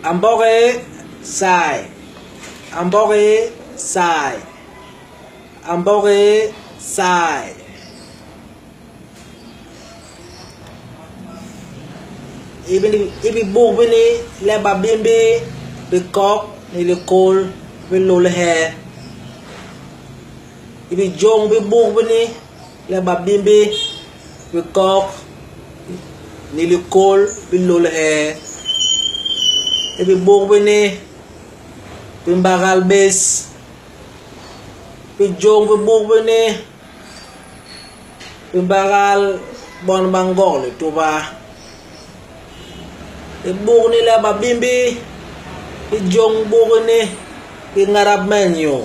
A mboge saay, a mboge saay, a mboge saay. I bibuk bini le babimbi, bikok ni likôl bi lôl hee? I bijôñ bi buk bini le babimbi, bikok ni likôl bi lôl hee? I bibuk bini bi mbagal bés. Bijôñ bi buk bini bi mbagal bon ba Ngog Lituba. I buk ni le babimbi i jôñ buk ini i ñadap me nyo.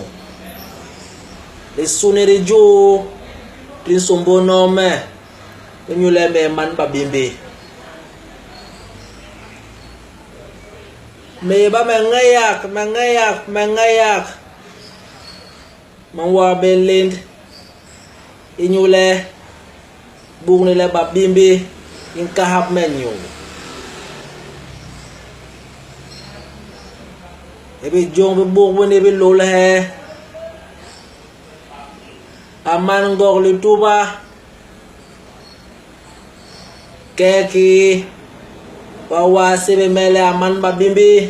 Lisuni li juu li nsômbôl noo me inyule me man babimbi. Me yé ba me ngéyak, me ngéyak, me ngéyak. Me nwaa bé nlénd inyule buk ni le babimbi i nkahap me nyuu. I bijôñ bi buk bini bi lôl hee? A man Ngog Lituba, kekii wa waa sébé me le a man babimbi?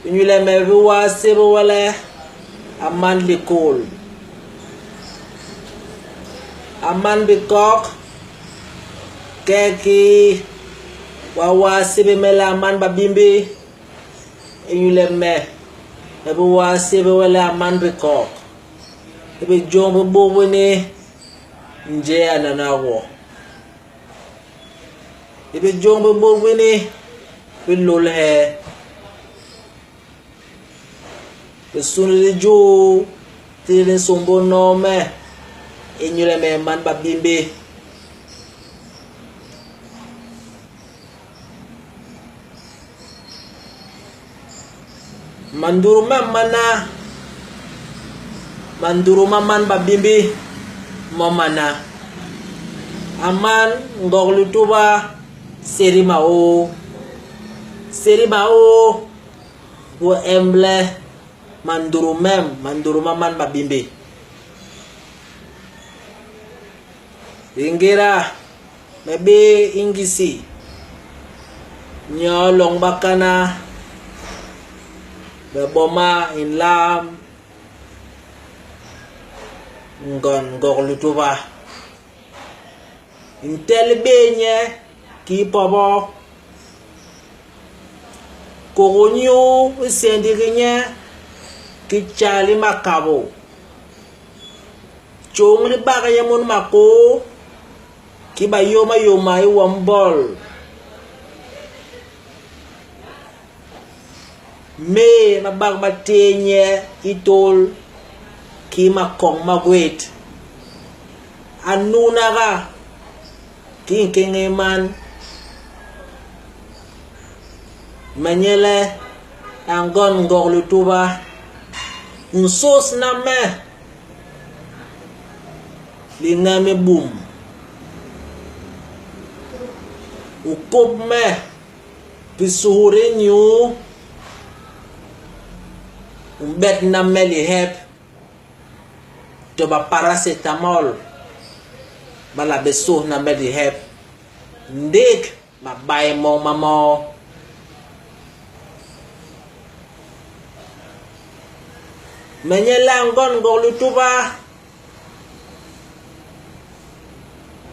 Inyule me bi waa sébé we le a man likôl, a man bikok, kekii wa waa sébé me le a man babimbi? Inyule me me bi waa sébé we le a man bikok. I bijôñ bi buk bini, njee a nana gwo? I bijôñ bi buk bini bi lôl hee? Lisuni li juu ti li nsômbôl noo me inyule me man babimbi. Mandutu mem mana, mandutu ma man babimbi mo mana. A man Ngog Lituba sédi maôô, sédi maôô u emble mandutu mem, mandutu ma man babimbi. I ngéda Me bé i Ngisi, nyoo loñ Bakana, me boma i nlam ngond Ngog Lituba. Ntel i bé nye kii pobo, kôgô nyuu i séé ndigi nye ki cal i makabô. Tjôñ li bak nye munu makôô. Ki ba yôma yôma i wom bol. Mee ma bak ma téé nye i tôl ki makoñ ma gwét. A nunaga ki nkéñéé man. Me nye le, A ngond Ngog Lituba, u nsôsna me. Liñgem i bum. U kôp me bisuhul inyu u mbetna me lihep to ba paracetamol ba la bé suhna me lihep ndék mabai moñ ma moo. Me nye le a ngond Ngog Lituba.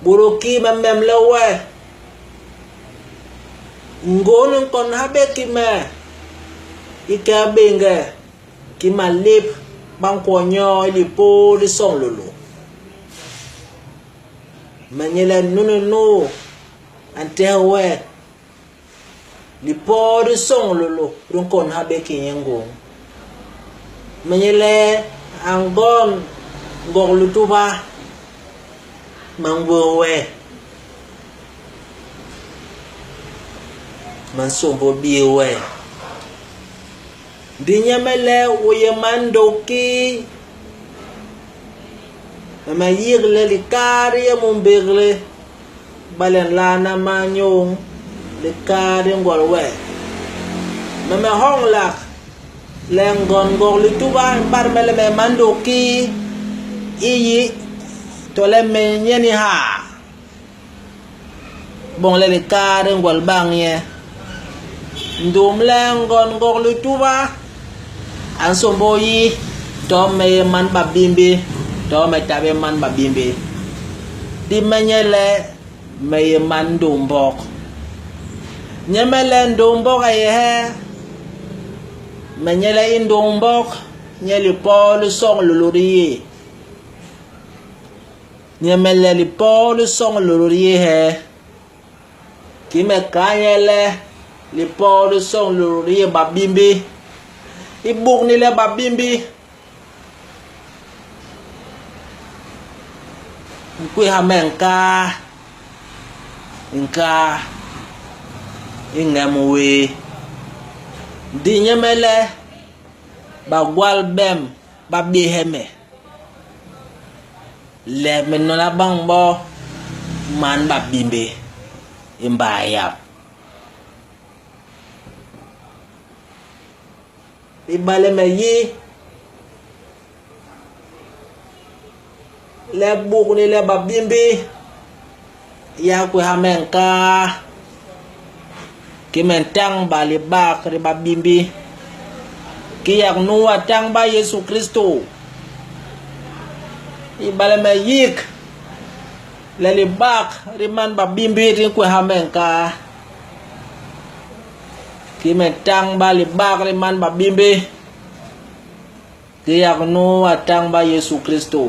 Bôdô kii me memle we. Ngoo ni nkon ha bé ki me i ke a béñge ki malép ba nkwo nyoo i lipôô li soñ lôlô. Me nyi le nu ni nu a ntehe we Lipôô li soñ lôlô li nkon ha bé ki nye ngôñ. Me nyi le a ngon Ngog Lituba, me ngwéé we. Me nsômbôl bii we. Ndi nye me le u yé man ndôg kii? Me me yik le likaa li yé mu mbégle. Bale nlana manyuñ likaa li ngwal we. Me me hoñlak le ngond Ngog Lituba i mbat me le me man ndôg kii i yi tole me nyén i haa. Boñ le likaa li ngwel bañ nye. Ndum le ngond Ngog Lituba a nsômbôl yi to me yé man Babimbi to me ta bé man Babimbi. Di me nye le Me yé man Ndombok. Nye me le Ndombok a yé hee? Me nye le i Ndombok nye lipôô li soñ lolo li yé. Nye me le lipôô li soñ lolo li yé hee? Ki me kal nye le lipôô li soñ lolo li yé Babimbi. I buk ni le Babimbi Nkwéha me nkaa, nkaa i ñem wéé. Ndi nyemhe le bagwal bem ba béhe me le me nôlha bañ bo man ba bimbe i mbaa yap. Ibale me yi le buk ni le babimbi ya kwéha me nkaa, ki me ntañba libak li babimbi, ki yak nu a tañba Yésu Kristô. Ibale me yik le libak li man babimbi li nkwéha me nkaa, Ki me tañba libak li man babimbi, ki yak nu a tañba Yésu Kristô.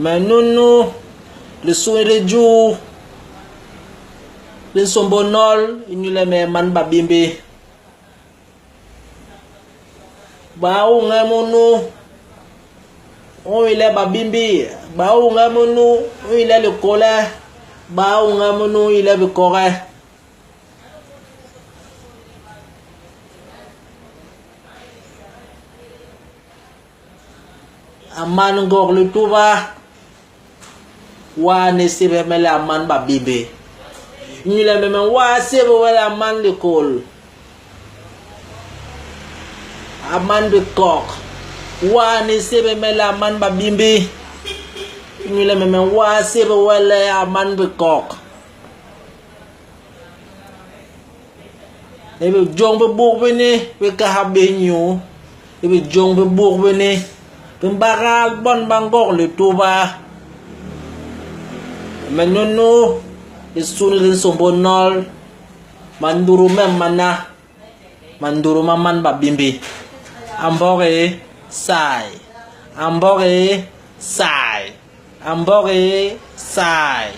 Me nunu lisuñ li juu li nsômbôl nol inyule me man babimbi. Baa u ñem unu u yi le babimbi? Baa u ñem unu u yi le likôle? Baa u ñem unu u yi le bikôge? A man Ngog Lituba, waa ni sébhe me le a man Babimbi. Inyule me me nwaa sébhe we le a man Likôl, a man Bikok. Waa ni sébhe me le a man Babimbi. Inyule me me nwaa sébhe we le a man Bikok. I bijôñ bi buk bini bi kaha bé nyuu, i bijôñ bi buk bini bi mbagal bon ba Ngog Lituba. Me nunu lisuni li nsômbôl nol mandutu mem mana, mandutu ma man Babimbi. A mbok i sai, a mbok i sai, a mbok i sai.